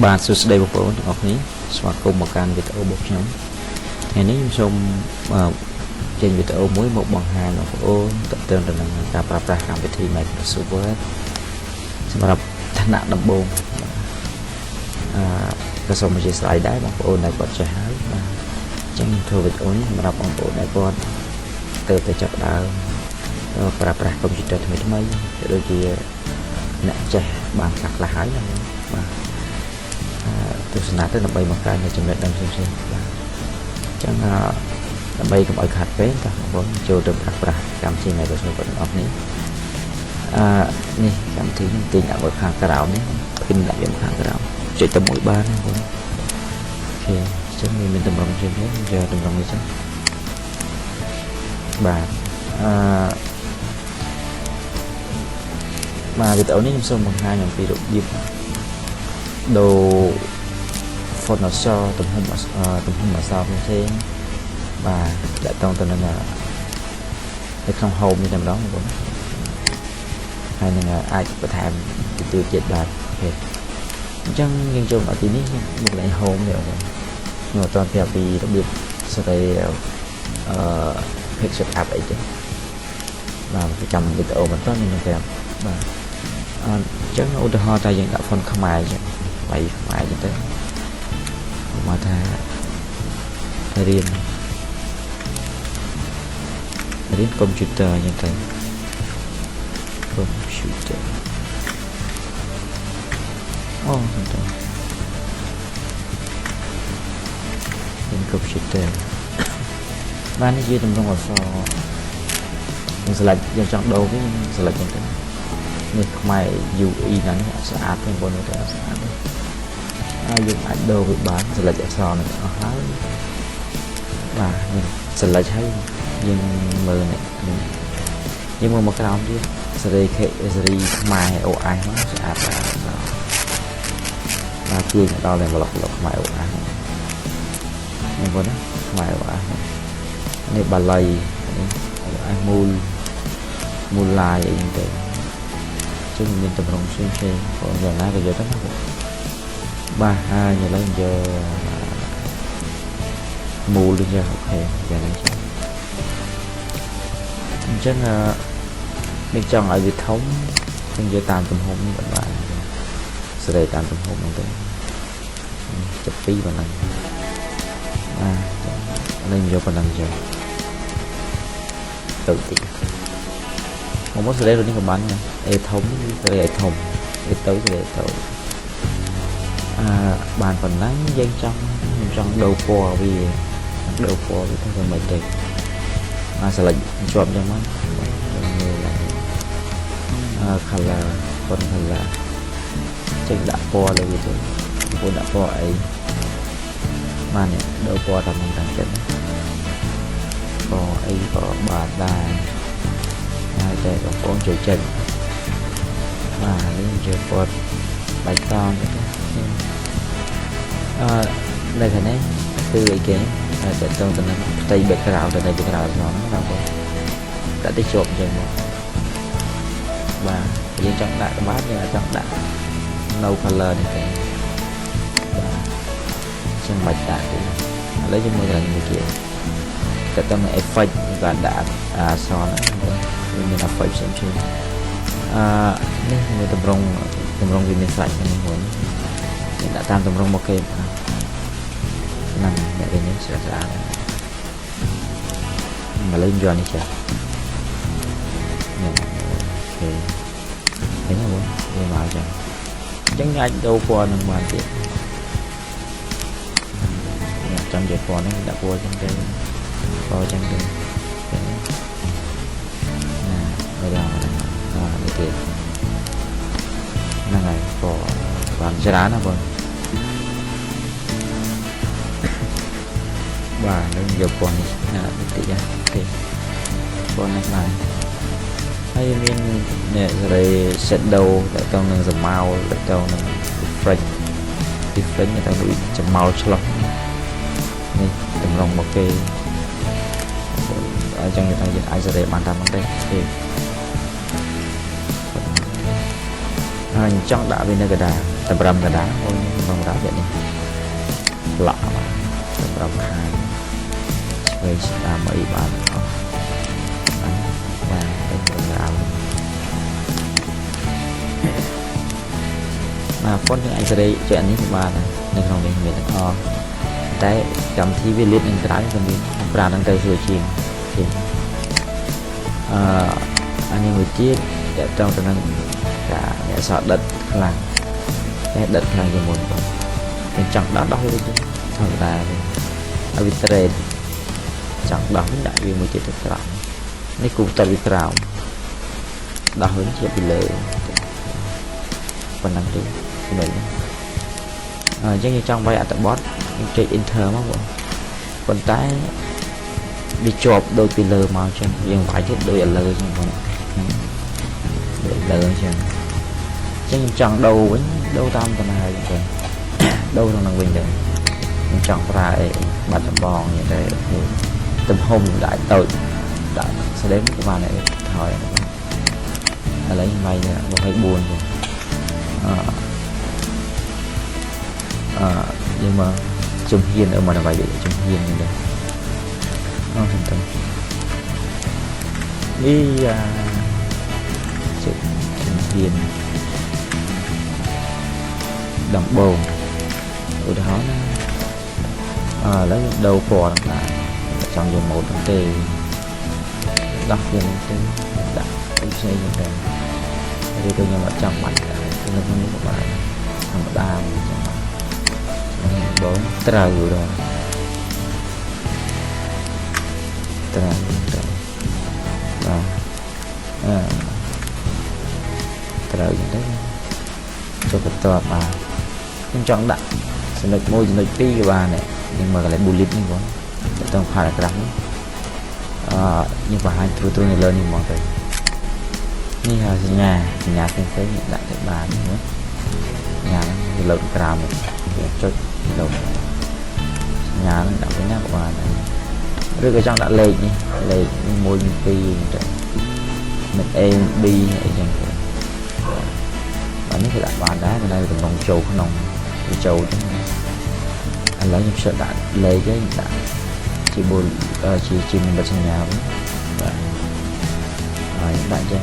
បាទសួស្តីបងប្អូនទាំងអស់គ្នាស្វាគមន៍មកកាន់វីដេអូរបស់ខ្ញុំថ្ងៃនេះខ្ញុំសូមអឺចេញវីដេអូមួយមកបង្ហាញបងប្អូនទាក់ទងទៅនឹងការប្រើប្រាស់កម្មវិធី Microsoft Word សម្រាប់ថ្នាក់ដំបូងបាទអឺក៏សូមអធ្យាស្រ័យដែរបងប្អូនដែលគាត់ចេះហើយបាទអញ្ចឹងខ្ញុំធ្វើវីដេអូនេះសម្រាប់បងប្អូនដែលគាត់ទៅតែចាប់ផ្ដើមប្រើប្រាស់កុំព្យូទ័រថ្មីថ្មីក៏ដូចជាអ្នកចេះបានខ្លះខ្លះហើយណាបាទ ទស្សនាទៅដើម្បីបង្កើននូវចំណេះដឹងផ្សេងៗបាទអញ្ចឹងដើម្បីកុំឲ្យខាត់ពេលតោះបងប្អូនចូលទៅប្រើប្រាស់កម្មវិធី Microsoft Word ទាំងអស់គ្នាអឺនេះកម្មវិធីនេះទាញដាក់មកខាងក្រោមនេះpin ដាក់វាមកខាងក្រោមចុចទៅមួយបានបងប្អូន OK អញ្ចឹងវាមានតម្រងផ្សេងៗយកតម្រងនេះចឹងបាទអឺបាទវីដេអូនេះខ្ញុំសូមបង្ហាញអំពីរបៀបដូរ font អក្សរទំហំទំហំអក្សរផ្សេងៗបាទតាក់ទងទៅនឹងនៅក្នុង home នេះតែម្ដងបងប្អូនហើយនឹងអាចបន្ថែមទីទៀតបាទ OK អញ្ចឹងយើងចូលមកទីនេះមកកន្លែង home នេះបងប្អូនខ្ញុំអត់ទាន់ប្រាប់ពីរបៀបសេរីអឺ page setup អីទេបាទចាំវីដេអូបន្តខ្ញុំនឹងប្រាប់បាទអញ្ចឹងឧទាហរណ៍ថាយើងដាក់ font ខ្មែរអញ្ចឹងបាយខ្មែរអញ្ចឹងទៅមកថារៀនរៀនកុំព្យូទ័រអញ្ចឹងទៅកុំព្យូទ័រអូសំទោសរៀនកុំព្យូទ័របាននេះជាទម្រង់អក្សរយើង select យើងចង់ដូរវាយើង select អញ្ចឹងទៅនេះខ្មែរ UE ណានេះអត់ស្អាតទេបងប្អូនទៅអត់ស្អាតទេហើយយើងអាចដូរវាបាន select អក្សរនេះអស់ហើយបាទយើង select ហើយយើងមើលនេះយើងមើលមកក្រោមទៀតសេរីខេសេរីខ្មែរ OS មកស្អាតបាទបាទទាញដល់តែប្លុកប្លុកខ្មែរ OS នេះបងណាខ្មែរ OS នេះបាលីនេះ OS មូលមូលឡាយអីហ្នឹងទៅចឹងមានតម្រងផ្សេងផ្សេងបងយ៉ាងណាក៏យកទៅណាបងបាទហើយឥឡូវយកមូលនេះ OK យ៉ាងហ្នឹងចឹងអញ្ចឹងនេះចង់ឲ្យវាធំយើងយកតាមទំហំនេះក៏បានសេរីតាមទំហំហ្នឹងទៅ72ប៉ុណ្ណឹងបាទនេះយកប៉ុណ្ណឹងចឹងទៅតិចមកមកសេរីនេះក៏បានដែរអេធំសេរីឲ្យធំអេទៅសេរីទៅអឺបានប៉ុណ្ណឹងយើងចង់ខ្ញុំចង់ដូរពណ៌វាដូរពណ៌វាទៅមិនទេមក select ជាប់ចឹងមកយើងមើលឡើងអឺ color font color ចេញដាក់ពណ៌លើវាទៅពណ៌ដាក់ពណ៌អីបាននេះដូរពណ៌តាមនឹងតាមចិត្តពណ៌អីក៏បានដែរហើយតែបងប្អូនចូលចិត្តបាទនេះជាពណ៌បៃតងទៅអឺនៅខាងនេះគឺអីគេតែតទៅទៅនឹងផ្ទៃ background ទៅនៅ background ហ្នឹងណាបងប្អូនដាក់ទៅជាប់អញ្ចឹងមកបាទយើងចង់ដាក់ក៏បានយើងអាចចង់ដាក់ no color នេះទេបាទអញ្ចឹងមិនបាច់ដាក់ទេឥឡូវយើងមើលកន្លែងមួយទៀតតើតើនឹង effect គាត់ដាក់អក្សរហ្នឹងវាមាន effect ផ្សេងផ្សេងអឺនេះមានតម្រងតម្រងវាមានស្រេចហ្នឹងមួយយើងដាក់តាមតម្រងមកគេហ្នឹងអ្នកនេះស្អាតស្អាតឥឡូវយកនេះចានេះ OK ឃើញទេបងវាមកចឹងអញ្ចឹងអាចដូរពណ៌នឹងបានទៀតអ្នកចង់យកពណ៌ហ្នឹងដាក់ពណ៌ចឹងទៅពណ៌ចឹងទៅណាមកដល់មកដល់អនេះទៀតហ្នឹងហើយពណ៌បានច្រើនណាបងបាទនឹងយកពណ៌នេះណាតិចណាទេពណ៌នេះបានហើយមានអ្នកសេរី shadow តទៅនឹងស្រមោលតទៅនឹង refresh refresh ទៅដូចច្មោលឆ្លោះនេះតម្រងមកគេអញ្ចឹងថាយើងអាចសេរីបានតាមហ្នឹងទេទេហើយចង់ដាក់វានៅកណ្ដាលតម្រាំកណ្ដាលអូន សម្រាប់នេះប្លក់បាទសម្រាប់ខាងឆ្វេងស្ដាំអីបានទាំងអស់បាទបាទសម្រាប់បាទ font យើងអាចសេរីចុចអានេះក៏បាននៅក្នុងនេះមានទាំងអស់តែកម្មវិធីវាលាតនឹងក្រៅក៏មានប្រើនឹងទៅស្រួលជាងជាងអឺអានេះមួយទៀតតកតងទៅនឹងការអ្នកសដិតខ្លាំងតែដិតខ្លាំងជាងមុនបងខ្ញុំចង់ដោះដោះវាវិញធម្មតាទេឲ្យវាត្រេនចង់ដោះវិញដាក់វាមួយទៀតទៅក្រោមនេះគូតវាក្រោមដោះវិញជាពីលើប៉ុណ្ណឹងទេចំណុចនេះអញ្ចឹងយើងចង់វាយអត្ថបទយើងចុច enter មកបងប៉ុន្តែវាជាប់ដូចពីលើមកអញ្ចឹងយើងវាយទៀតដូចឥឡូវអញ្ចឹងបងដូចលើអញ្ចឹងអញ្ចឹងខ្ញុំចង់ដូរវិញដូរតាមដំណើរអញ្ចឹងដូរក្នុងនឹងវិញទៅខ្ញុំចង់ប្រើអីបាត់ដំបងអញ្ចឹងទៅទំហំដាក់តូចដាក់ស្ដីក៏បានដែរថយឥឡូវខ្ញុំវាយ24ចឹងអឺអឺយើងមកជំហានអឺមកវាយជំហានហ្នឹងដែរអូសំទៅនេះអាជំហានដំបូងឧទាហរណ៍ណាអឺឥឡូវដូរពណ៌ហ្នឹងដែរចង់យកម៉ូតហ្នឹងទេដោះវាហ្នឹងទៅដាក់អីផ្សេងហ្នឹងទៅឬក៏ខ្ញុំអត់ចង់បាច់ដែរនៅក្នុងនេះក៏បានធម្មតាអញ្ចឹងបងត្រូវដល់ត្រូវត្រូវបាទអឺត្រូវអញ្ចឹងទៅចុះបន្ទាប់បាទខ្ញុំចង់ដាក់ចំណុច1ចំណុច2ក៏បានដែរយើងមើលកន្លែង bullet នេះបងទៅត paragraph នេះអឺយើងបង្ហាញត្រួតត្រួតនៅលើនេះហ្មងទៅនេះហៅសញ្ញាសញ្ញាផ្សេងផ្សេងដាក់ទៅបានណាសញ្ញាហ្នឹងវាលើកក្រោមវាចុចលើកសញ្ញាហ្នឹងដាក់វិញណាក៏បានដែរឬក៏ចង់ដាក់លេខនេះលេខ1 2អញ្ចឹងទៅមិន A B អីចឹងទៅបាទនេះគឺដាក់បានដែរមិនដែលកំងចូលក្នុងវាចូលចឹងឥឡូវខ្ញុំជិតដាក់លេខហើយដាក់ជាបុលជាជានិមិត្តសញ្ញាវិញបាទហើយដាក់ចឹង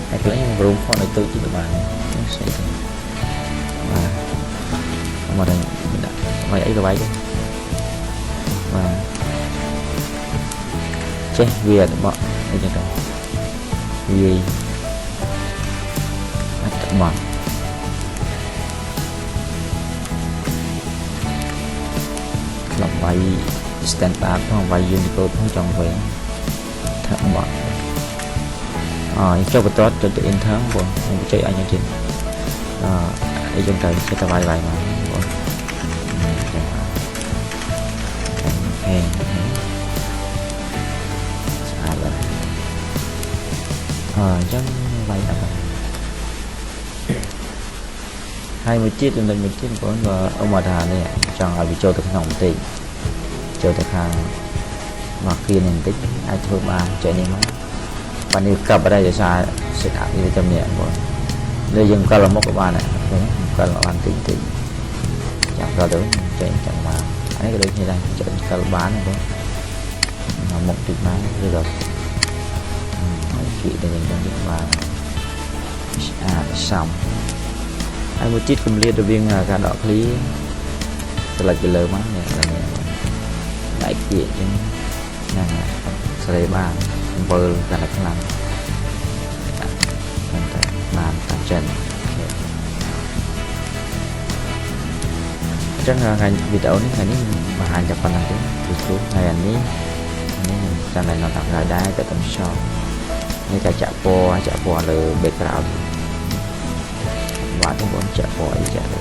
ហើយកន្លែងខ្ញុំរួម font ឲ្យតូចជាងបាននេះស្អីទៅបាទមកដល់ដាក់វាយអីក៏វាយទៅបាទចេះវាអត់បកអីចឹងទៅវាអត្ថបទ ក្លឹបវាយ standard ផងវាយ Unicode ផងចង់វិញថាបត់អចុះបន្ទាត់ចុចទៅ enter បងខ្ញុំចុចអញទៀតអអីចឹងទៅចេះតែវាយវាយមកបងចឹងហេស្អាតហើយអអញ្ចឹងវាយដល់ហើយមួយទៀតចំណុចមួយទៀតបងបើអមថានេះចង់ឲ្យវាចូលទៅក្នុងបន្តិចចូលទៅខាងមកគៀននេះបន្តិចអាចធ្វើបានចុចនេះមកបាទនេះកັບដែរដោយសារ set up នេះទៅនេះបងនេះយើងកលមុខក៏បានដែរឃើញកលបានតិចតិចចាំកលទៅចេញចាំមកអានេះក៏ដូចគ្នាដែរចុចកលបានដែរបងមកមុខតិចបានឬក៏ហើយគៀកទៅវិញចឹងទៀតបានស្អាតសមហើយមួយទៀតគម្លាតរវាងការដកឃ្លីស្លឹកពីលើមកនេះនេះដៃគៀកអញ្ចឹងហ្នឹងសេរីបានវិលកាន់តែខ្លាំងកាន់តែបានតាមចិនអញ្ចឹងថ្ងៃវីដេអូនេះថ្ងៃនេះបង្ហាញតែប៉ុណ្្នឹងទេគឺគ្រូហើយអានេះនេះខ្ញុំចាំតែនៅតាមក្រោយដែរតែតាម shop នេះការចាក់ពណ៌ចាក់ពណ៌លើ background បាទបងចាក់ពណ៌អីចាក់ទៅ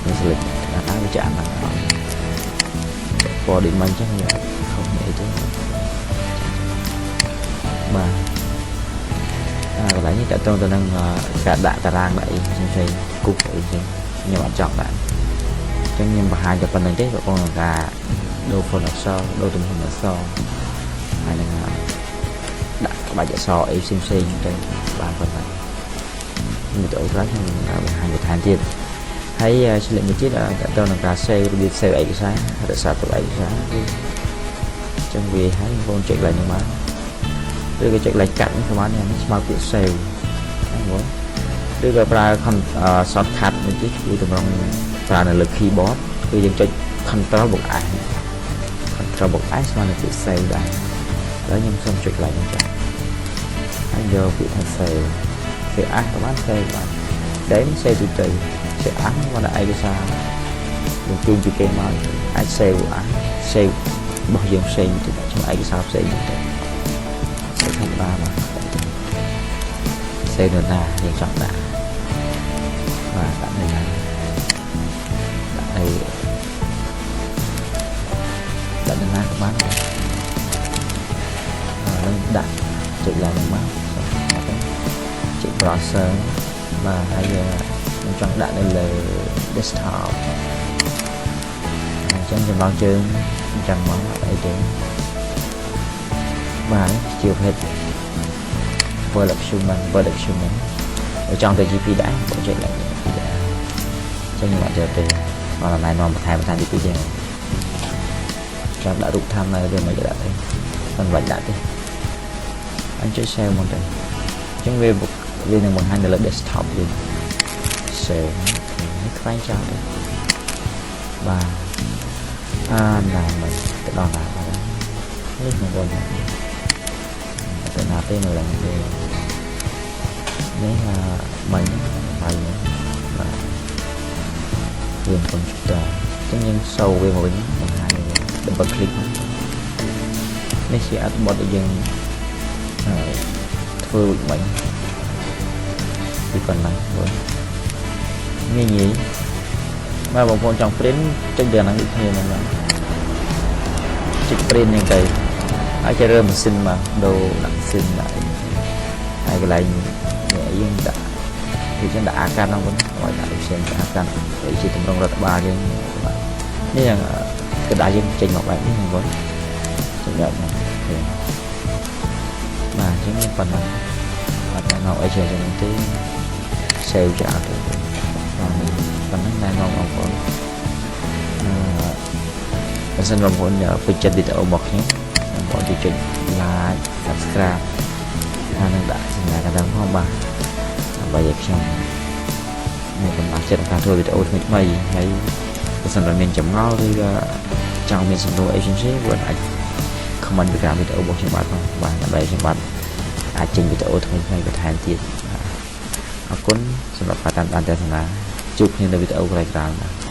នេះស្លឹកអាណាវាចាក់ហ្នឹងអត់ចាក់ពណ៌ដូចមិញអញ្ចឹងវាអត់ខុសនេះអីទេបាទអាកន្លែងនេះតើតទៅនឹងការដាក់តារាងដាក់អីផ្សេងៗគូសអីចឹងខ្ញុំអត់ចង់ដាក់អញ្ចឹងខ្ញុំបង្ហាញតែប៉ុណ្្នឹងទេបងប្អូនការដូរ font អក្សរដូរទំហំអក្សរហើយនឹងដាក់ក្បាច់អក្សរអីផ្សេងៗទៅបានប៉ុណ្ណឹង វីដេអូក្រោយខ្ញុំនឹងបង្ហាញបន្ថែមទៀតហើយឆ្លៀតមួយទៀតតទៅនឹងការ save របៀប save ឯកសាររក្សាទុកឯកសារគឺចឹងវាឲ្យបងប្អូនចុចកន្លែងនេះមកឬក៏ចុចកន្លែងកាត់នេះក៏បានដែរនេះស្មើពាក្យ save ហ្នឹងបងឬក៏ប្រើ shortcut មួយទៀតគឺតម្រង់ប្រើនៅលើ keyboard គឺយើងចុច control បូក S control បូក S ស្មើនឹងពាក្យ save ដែរហើយខ្ញុំសូមចុចកន្លែងនេះចាហើយយកពាក្យថា save save as ក៏បាន save បានដែល save ទូទៅ save as គាត់តែឯកសារយើងទាញពីគេមកអាច save as save របស់យើងផ្សេងទៅដាក់ក្នុងឯកសារផ្សេងទៅ save ធម្មតាមក save នៅណាយើងចង់ដាក់បាទដាក់នៅណាដាក់នៅដាក់នៅណាក៏បានដែរឥឡូវដាក់ចុចឡើងមកទៅចុច browser បាទហើយខ្ញុំចង់ដាក់នៅលើ desktop អញ្ចឹងចំណងជើងអញ្ចឹងមកអីទេបាទជាប្រភេទ Word document Word document បើចង់ទៅ GP ដែរបងចុចឡើង PDF អញ្ចឹងខ្ញុំអត់យកទេមកណែនាំបន្ថែមបន្ថែមទី2ទេចង់ដាក់រូបធម្មនៅវាមិនដាក់ទេមិនបាច់ដាក់ទេអញចុច save មកទៅអញ្ចឹងវាវានឹងបង្ហាញនៅលើ desktop យើង save នេះខ្វែងចោលទេបាទអាណាមិនទៅដល់ណាបាទនេះបងប្អូនទៅណាទេនៅឡើងទេនេះមិញបាយនេះបាទវាកុំព្យូទ័រអញ្ចឹងយើងសូវាមកវិញបង្ហាញវា double click នេះជាអត្ថបទដែលយើងធ្វើរួចមិញពីប៉ុណ្ណឹងបងងាយងាយបាទបងប្អូនចង់ print ចុចលើហ្នឹងដូចគ្នាហ្នឹងបាទចុច print ហ្នឹងទៅហើយจะរើម៉ាស៊ីនមកដូរដាក់ម៉ាស៊ីនដាក់អីហើយកន្លែងនេះយើងដាក់គឺចឹងដាក់អាកាត់ហ្នឹងវិញឲ្យដាក់ផ្សេងអាកាត់ដូចជាតម្រងរដ្ឋបាលយើងបាទនេះក្រដាសយើងចេញមកបែបនេះបងប្អូនសម្រាប់ហ្នឹងបាទអញ្ចឹងមានប៉ុណ្ណឹងអត់ណែនាំអីច្រើនជាងទេ save ចោលទៅបាទប៉ុណ្ណឹងណែនាំបងប្អូនអឺបើសិនបងប្អូនពេញចិត្តវីដេអូរបស់ខ្ញុំបងប្អូនជួយចុច like subscribe ហើយនឹងដាក់សញ្ញាកណ្ដឹងផងបាទដើម្បីឲ្យខ្ញុំមានកម្លាំងចិត្តក្នុងការធ្វើវីដេអូថ្មីថ្មីហើយបើសិនបើមានចម្ងល់ឬក៏ចង់មានសំណួរអីផ្សេងៗបងអាច comment ពីក្រោមវីដេអូរបស់ខ្ញុំបាទផងបាទដើម្បីខ្ញុំបាទអាចចេញវីដេអូថ្មីថ្មីបន្ថែមទៀតបាទអរគុណសម្រាប់ការតាមដានទស្សនាជួបគ្នានៅវីដេអូក្រោយៗបាទ។